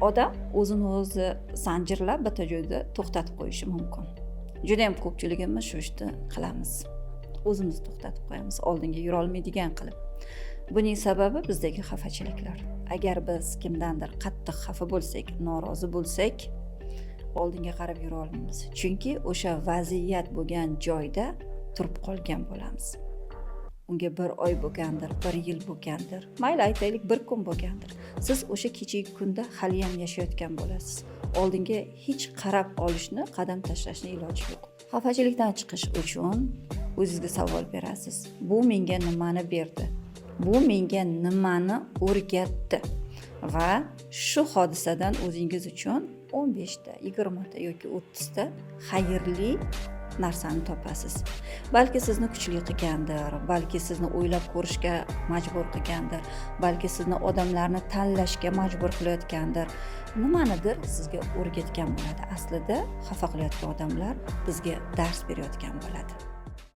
Odam o'zini o'zi zanjirlab, bitta joyda to'xtatib qo'yishi mumkin. Judayam ko'pchiligimiz shu ishni qilamiz, o'zimizni to'xtatib qo'yamiz, oldinga yurolmaydigan qilib. Buning sababi bizdagi xafachiliklar. Agar biz kimdandir qattiq xafa bo'lsak, norozi bo'lsak, oldinga qarab yura olmaymiz, chunki o'sha vaziyat bo'lgan joyda turib qolgan bo'lamiz. Unga bir oy bo'lgandir, bir yil bo'lgandir, mayli, aytaylik, bir kun bo'lgandir, siz o'sha kechagi kunda haliyam yashayotgan bo'lasiz. Oldinga hech qarab olishni, qadam tashlashni iloji yo'q. Xafachilikdan chiqish uchun o'zingizga savol berasiz: bu menga nimani berdi, bu menga nimani o'rgatdi? Va shu hodisadan o'zingiz uchun 15 ta, 20 ta yoki 30 ta xayrli narsani topasiz. Balki sizni kuchli qilgandir, balki sizni o'ylab ko'rishga majbur qilgandir, balki sizni odamlarni tanlashga majbur qilayotgandir, nimanidir sizga o'rgatgan bo'ladi. Aslida xafa qilayotgan odamlar bizga dars berayotgan bo'ladi.